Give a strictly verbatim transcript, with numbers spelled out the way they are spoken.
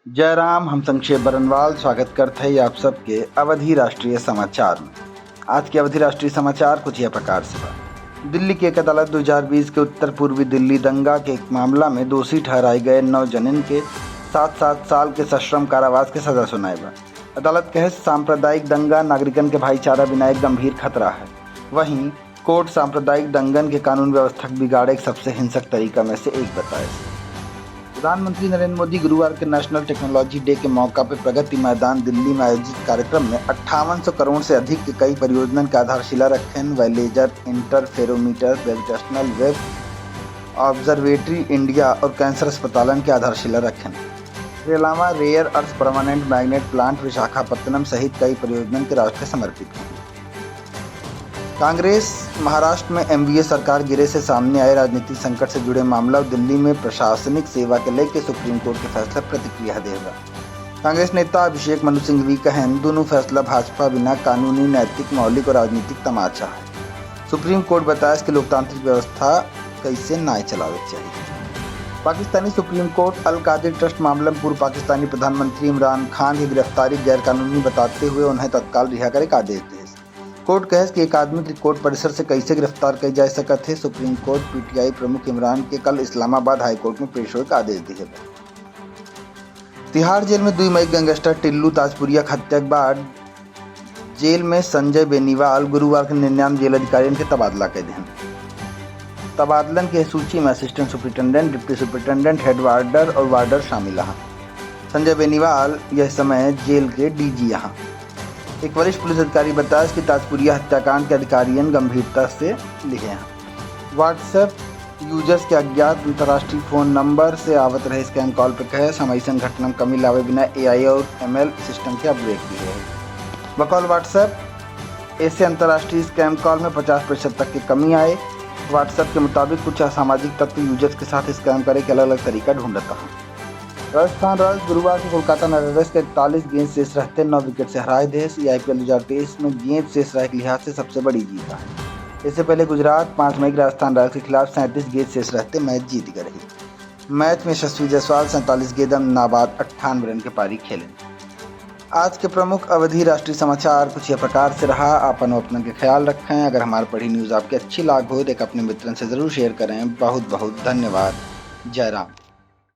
जय राम, हम संक्षेप बरनवाल स्वागत करत हई आप सबके अवधी राष्ट्रीय समाचार में। आज के अवधी राष्ट्रीय समाचार कुछ यह प्रकार से बा। दिल्ली के एक अदालत दो हज़ार बीस के उत्तर पूर्वी दिल्ली दंगा के एक मामला में दोषी ठहराए गए नौ जनन के सात सात साल के सश्रम कारावास के सजा सुनाए बा। अदालत कहे, सांप्रदायिक दंगा नागरिकन के भाईचारा बिना एक गंभीर खतरा है। वहीं कोर्ट सांप्रदायिक दंगन के कानून व्यवस्था के बिगाड़े के सबसे हिंसक तरीका में से एक बताए। प्रधानमंत्री नरेंद्र मोदी गुरुवार के नेशनल टेक्नोलॉजी डे के मौका पे प्रगति मैदान दिल्ली में आयोजित कार्यक्रम में अट्ठावन सौ करोड़ से अधिक के कई परियोजनन के आधारशिला रखेन, व laser interferometer, gravitational wave observatory India और कैंसर अस्पतालन के आधारशिला रखेन। एकरे अलावा rare earth permanent magnet plant Visakhapatnam सहित कई परियोजनन के राष्ट्र के समर्पित हैं। कांग्रेस महाराष्ट्र में एनडीए सरकार गिरे से सामने आए राजनीतिक संकट से जुड़े मामला और दिल्ली में प्रशासनिक सेवा के लेके सुप्रीम कोर्ट के फैसला प्रतिक्रिया देबा। कांग्रेस नेता अभिषेक मनु सिंघवी कहेन, दोनों फैसला भाजपा बिना कानूनी, नैतिक, मौलिक और राजनीतिक तमाचा है। सुप्रीम कोर्ट बतायस कि लोकतांत्रिक व्यवस्था कैसे नाय चलावे के चाहिए। पाकिस्तानी सुप्रीम कोर्ट अल कादिर ट्रस्ट मामला में पूर्व पाकिस्तानी प्रधानमंत्री इमरान खान की गिरफ्तारी गैर कानूनी बताते हुए उन्हें तत्काल रिहा करे का आदेश दिए। कोर्ट कहेस कि एक आदमी के कोर्ट परिसर से कैसे गिरफ्तार कइल जा सकत है। सुप्रीम कोर्ट पीटीआई प्रमुख इमरान के कल इस्लामाबाद हाई कोर्ट में पेश होए का आदेश दिए। तिहाड़ जेल में दुई मई गैंगस्टर टिल्लू ताजपुरिया के हत्या के बाद जेल में संजय बेनीवाल गुरुवार के निन्यानवे जेल अधिकारियन के तबादला कइ दिहन। तबादलन के सूची में assistant superintendent, deputy superintendent, head warder और वार्डर शामिल हैं। संजय बेनीवाल यह समय जेल के डीजी हैं। एक वरिष्ठ पुलिस अधिकारी बतायस कि ताजपुरिया हत्याकांड के अधिकारियन गंभीरता से लिहे हैं। WhatsApp यूजर्स के अज्ञात अंतर्राष्ट्रीय फोन नंबर से आवत रहे स्कैम कॉल पे कहेस, हम अइसन घटना में कमी लावे बिना एआई और एमएल सिस्टम के अपग्रेड किहे हैं। बकौल WhatsApp, ऐसे अंतर्राष्ट्रीय स्कैम कॉल में पचास प्रतिशत तक की कमी आए। WhatsApp के मुताबिक कुछ असामाजिक तत्व यूजर्स के साथ स्कैम करे के अलग-अलग तरीका ढूंढत हैं। राजस्थान रॉयल्स गुरुवार के कोलकाता नाइट राइडर्स के इकतालीस गेंद शेष रहते नौ विकेट से हराए देस। ई आईपीएल दो हज़ार तेईस में गेंद शेष रहे के लिहाज से सबसे बड़ी जीत है। इससे पहले गुजरात पाँच मई के राजस्थान रॉयल्स के खिलाफ सैंतीस गेंद शेष रहते मैच जीत गए रही। मैच में यशस्वी जायसवाल सैंतालीस गेंदन नाबाद अट्ठानवे रन के पारी खेलें। आज के प्रमुख अवधी राष्ट्रीय समाचार कुछ यह प्रकार से रहा। आपन अपनन के ख्याल रखें। अगर हमार पढ़ी न्यूज़ आपके अच्छी लाग हो तो एक अपने मित्रन से ज़रूर शेयर करें। बहुत बहुत धन्यवाद। जय राम।